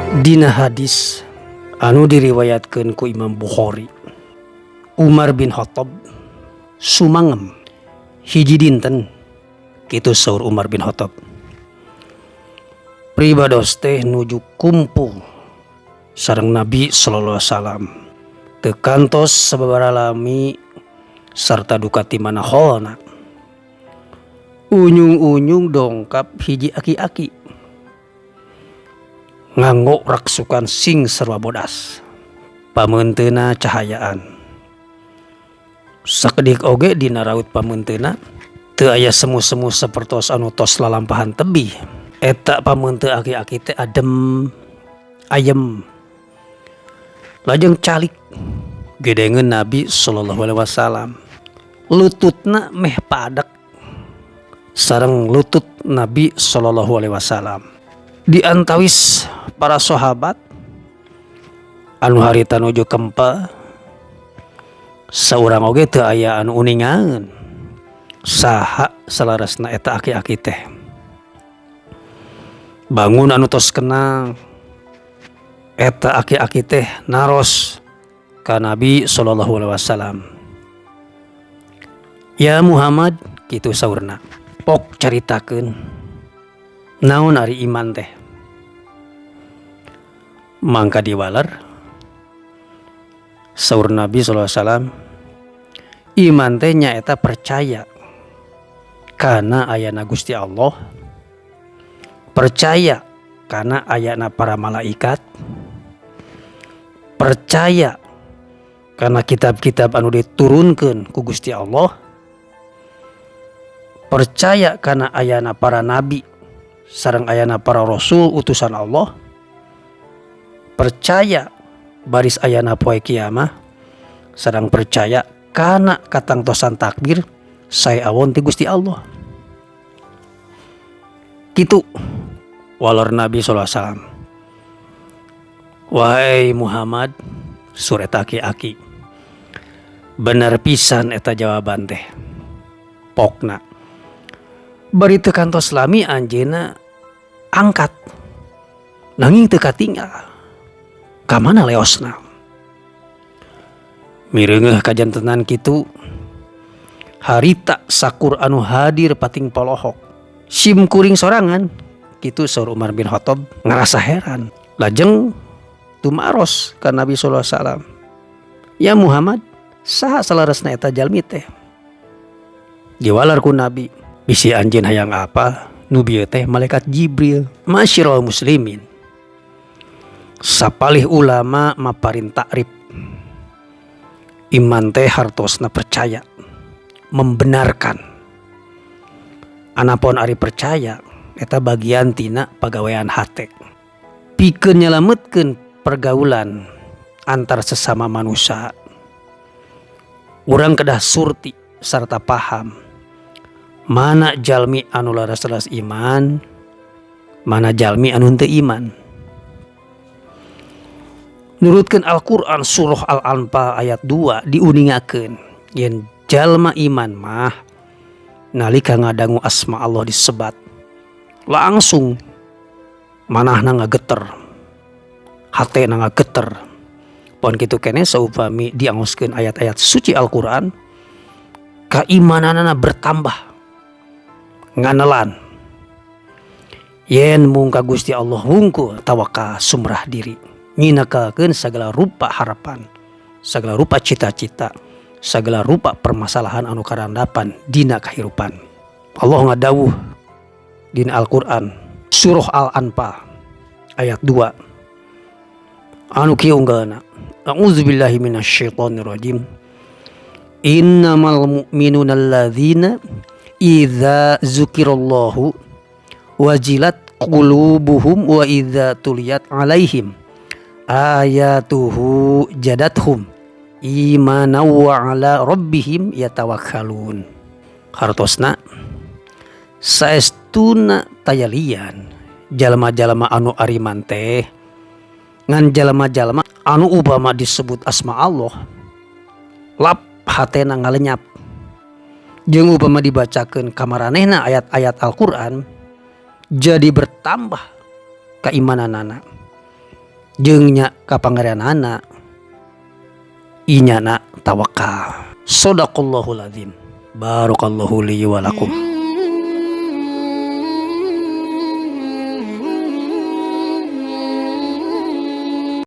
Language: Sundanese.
Dina hadis anu diriwayatkeun ku Imam Bukhari, Umar bin Khattab sumangem hiji dinten. Kitu saur Umar bin Khattab, pribados teh nuju kumpul sareng Nabi sallallahu alaihi wasallam, teu kantos sababaraha lami sarta duka ti mana holna, unyung-unyung dongkap hiji aki-aki nganggo raksukan sing sarua bodas, pameunteuna cahayaan sakedik oge. Dina raut pameunteuna teu aya semu-semu sapertos anu tos lalampahan tebih. Eta pameuteu aki-aki teh adem ayem, lajeng calik gedengeun Nabi sallallahu alaihi wasallam, lututna meh padek sareng lutut Nabi sallallahu alaihi wasallam. Di antawis para sahabat anu harita nuju kempel, saurang oge teu aya anu uningaeun saha saleresna eta aki-aki teh. Bangun anu tos kenal, eta aki-aki teh naros ka Nabi sallallahu alaihi wasallam. "Ya Muhammad," kitu saurna, "pok caritakeun naon ari iman teh?" Mangka diwaler saur Nabi sallallahu alaihi wasallam, iman teh nyaeta percaya kana ayana Gusti Allah, percaya kana ayana para malaikat, percaya kana kitab-kitab anu diturunkeun ku Gusti Allah, percaya kana ayana para nabi sareng ayana para rasul utusan Allah, percaya baris ayana poe kiamah, sareng percaya kana katangtosan takdir sae awon ti Gusti Allah. Kitu waler Nabi sallallahu alaihi wasallam. "Wahai Muhammad," saur eta aki-aki, "bener pisan eta jawaban teh." Pokna bari teu kantos lami anjeunna angkat, nanging teu katinggal ka mana leosna. Mireungeuh kajantenan kitu, harita sakur anu hadir pating polohok. "Sim kuring sorangan," kitu saur Umar bin Khattab ngarasa heran, lajeng tumaros ka Nabi sallallahu alaihi wasallam, "Ya Muhammad, saha saleresna eta jalmi teh?" Diwaler ku Nabi, "Bisi anjeun hayang apa, nu bieu teh malaikat Jibril." Ma'asyiral muslimin, sapalih ulama maparin takrif iman teh hartosna percaya, membenarkan. Anapun ari percaya eta bagian tina pagawean hate pikeun nyalametkeun pergaulan antar sesama manusia. Urang kedah surti sarta paham mana jalmi anu laras-laras iman, mana jalmi anu henteu iman. Nurutkeun Al-Qur'an surah Al-Anfal ayat 2, diuningakeun yen jalma iman mah nalika ngadangu asma Allah disebat, langsung manahna ngageter, hatena ngageter. Pon kitu keneh saupami diangoskeun ayat-ayat suci Al-Qur'an, kaimananana bertambah, nganelan yen mung ka Gusti Allah wungkul tawakal, sumrah diri, nyinakalkeun segala rupa harapan, segala rupa cita-cita, segala rupa permasalahan anu karandapan dina kahirupan. Allah ngadawuh dina Al-Qur'an surah Al-Anfal ayat 2 anu kieu unggalna, A'udzubillahi minasyaitonirrajim, Innamal mu'minuna alladzina idza zukirallahu wajilat qulubuhum wa idza tuliyat alaihim ayatuhu zadathum imana wa ala rabbihim yatawakkalun. Hartosna saestuna tayalian jalma-jalma anu ariman teh ngan jalma-jalma anu upama disebut asma Allah, lap hatena ngalenyap, jeung upama dibacakeun kamaranehna ayat-ayat Al-Qur'an, jadi bertambah keimananana. Jeung nya ka pangeranana inyana tawakal. Sadaqallahul azim. Barakallahu li wa lakum.